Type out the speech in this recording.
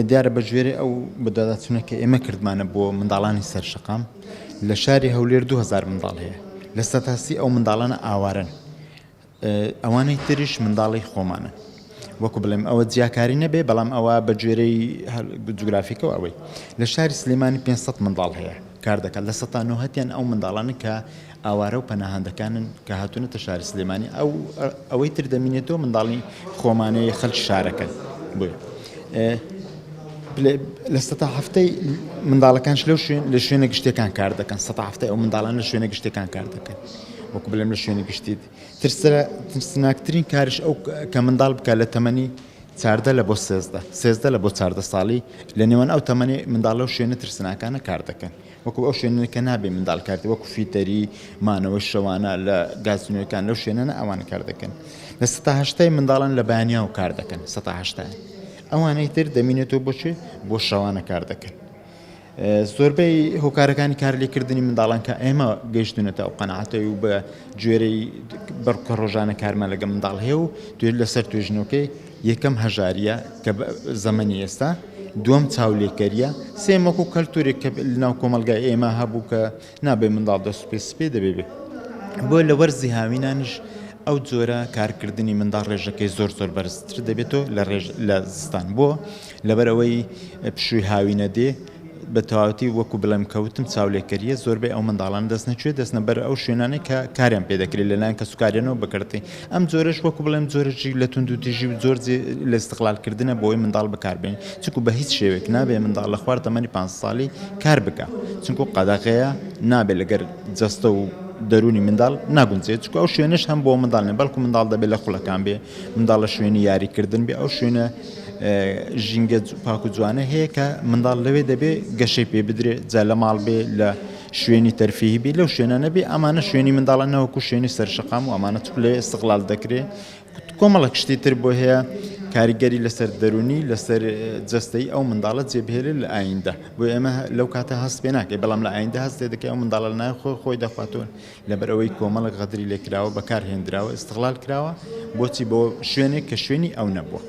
دیارە بە گوێرەی ئەو بەدواداچوونە کە ئێمە کردمانە بۆ منداڵانی سەر شەقام لە شاری هەولێر 2000 منداڵ هەیە، 30% ئەو منداڵانە ئاوارەن، ئەوانەی تریش منداڵی خۆمانن. وەکو بڵێم ئەوە جیاکاری نەبێ، بەڵام ئەوە بە گوێرەی جوگرافیکەوە ئەوەی لە شاری سلێمانی 500 منداڵ هەیە کار دەکات، 90%یان ئەو منداڵانە کە ئاوارە و پەناهەندەکانن کە هاتوونەتە شاری سلێمانی، ئەو ئەوەی تر دەمینێتەوە منداڵی خۆمانەیە خەلکی شارەکەن. بۆیە 70% منداڵەکانش لەو شوێن لە شوێنە گشتەکان کار دەکەن، 70% ئەو منداڵان لە شوێنە گشتەکان کار دەکەن. وەکو بڵێم لە شوێنی گشتیت ترسناکترین کارش ئەو کە منداڵ بکە لە تەمەنی 14 لە بۆ 13، 13 لە بۆ 14 ساڵی، لە نێوان ئەو تەمەنی منداڵ لەو شوێنە ترسناکانە کار دەکەن، وەکو ئەو شوێنە کە نابێ منداڵ کارتی وەکو فیتەری مانەوەی شەوانە لە گازینۆکان لەو شوێنانە ئەوانە کار دەکەن. 80% منداڵان لە بەیانیاوە کار دەکەن، 80%. ئەوانەی تر دەمینێتەوە بۆ چێ؟ بۆ شەوانە کار دەکەن. زۆربەی هۆکارەکانی کارلێکردنی منداڵان کە ئێمە گەیشتونەتە ئەو قەناعەتەی و بە گوێرەی بڕکە ڕۆژانە کارمان لەگە منداڵ هەیە و توێ لەسەر توێژینەوەکەی، یەکەم هەژاریە کە زەمەنی ئێستا، دووەم چاولێکەریە، سێم وەکو کەلتورێک کە لەناو کۆمەڵگای ئێمە هەبوو کە نابێ منداڵ دەست پێ سپێ دەبێ بێ. بۆ لە وەرزی هاوینانیش ئەو جۆرە کارکردنی منداڵ ڕێژەکەی زۆر زۆر بەرزتر دەبێتەوە لە ڕێژ لە زستان. بۆ لەبەر ئەوەی پشووی هاوینە دێ بە تەواوەتی وەکو بڵێم کەوتم چاولێکەریە، زۆربەی ئەو منداڵان دەست نەچێ دەستنە بەر ئەو شوێنانەی کە کاریان پێ دەکرێت لەلایەن کەسوکاریانەوە بەکردی. ئەم جۆرەش وەکو بڵێم جۆرەی لە توندوتیژی و جۆر لە ئیستغلالکردنە بۆی منداڵ بەکاربێن، چونکو بە هیچ شێوێک نابێ منداڵ لە خوار تەمەنی 5 ساڵی کار بکە، چونکو قەدەغەیە، نابێ لەگەر جەستە و دەرونی منداڵ ناگونجێت، چونکو ئەو شوێنەش هەم بۆ منداڵ نیە، بەڵکو منداڵ دەبێت لە خوڵەکان بێ، منداڵ لە شوێنی یاریکردن بێ، ئەو شوێنە ژینگە پاک و جوانە هەیە کە منداڵ لەوێ دەبێ گەشەی پێ بدرێ، جا لە ماڵ بێ لە شوێنی تەرفیهی بێ لەو شوێنانە بێ. ئەمانە شوێنی منداڵە نەوەکو شوێنی سەرشەقام و ئەمانە چ لەوێ ئیستغلال دەکرێ. کۆمەڵێک شتی تر بۆ هەیە کاریگەری لەسەر دەرونی لەسەر جەستەی ئەو منداڵە جێبهێلێ لە ئایندە. بۆ ئێمە لەو کاتە هەست پێ ناکەی، بەڵام لە ئایندە هەست پێ دەکەی ئەو منداڵە لە ناوی خۆی خۆی دەخواتەوە، لەبەر ئەوەی کۆمەڵێک غەدری لێکراوە، بەکار هێندراوە، ئیستغلال کراوە. بۆچی؟ بۆ شوێنێک کە شوێنی ئەو نەبووە.